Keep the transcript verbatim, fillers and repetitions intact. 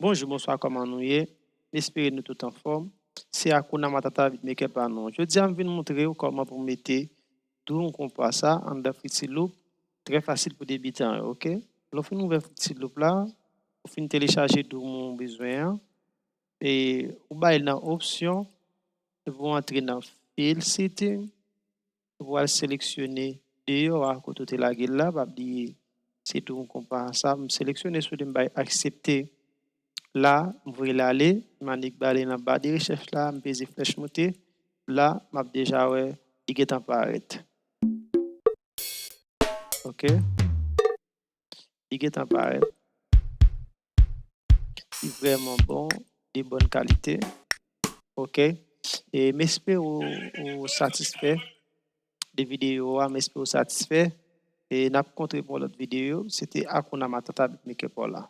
Bonjou, bonswa, kòman nou ye? M espere nou tout anfòm. Se Hakuna Matata Beatmaker pa nou. Jodi a, m vin montre w kòman pou mete Drum Compa sa anndan Fruity Loop. Trè fasil pou debitan yo, oke? Lè w fin ouvè Fruity Loop la, ou fin telechaje Drum ou bezwen an, e ou bay nan opsyon, epi ou antre nan File Setting, ou pral seleksyone deyò a kote w te lage l la, pa bliye se Drum Compa sa. M seleksyone sou li, m bay aksepte. La, m voye l ale, m annik ba li nan ba de rechèch la, m peze flèch moute. La, m ap deja wè li gentan parèt. Oke. Li gentan parèt. Li vrèman bon, de bòn kalite. Oke. E m espere w, ou satisfè de videyo a, m espere w satisfè. E n ap kontre pou yon lòt videyo. Se te Hakuna Matata Beatmaker pa w la.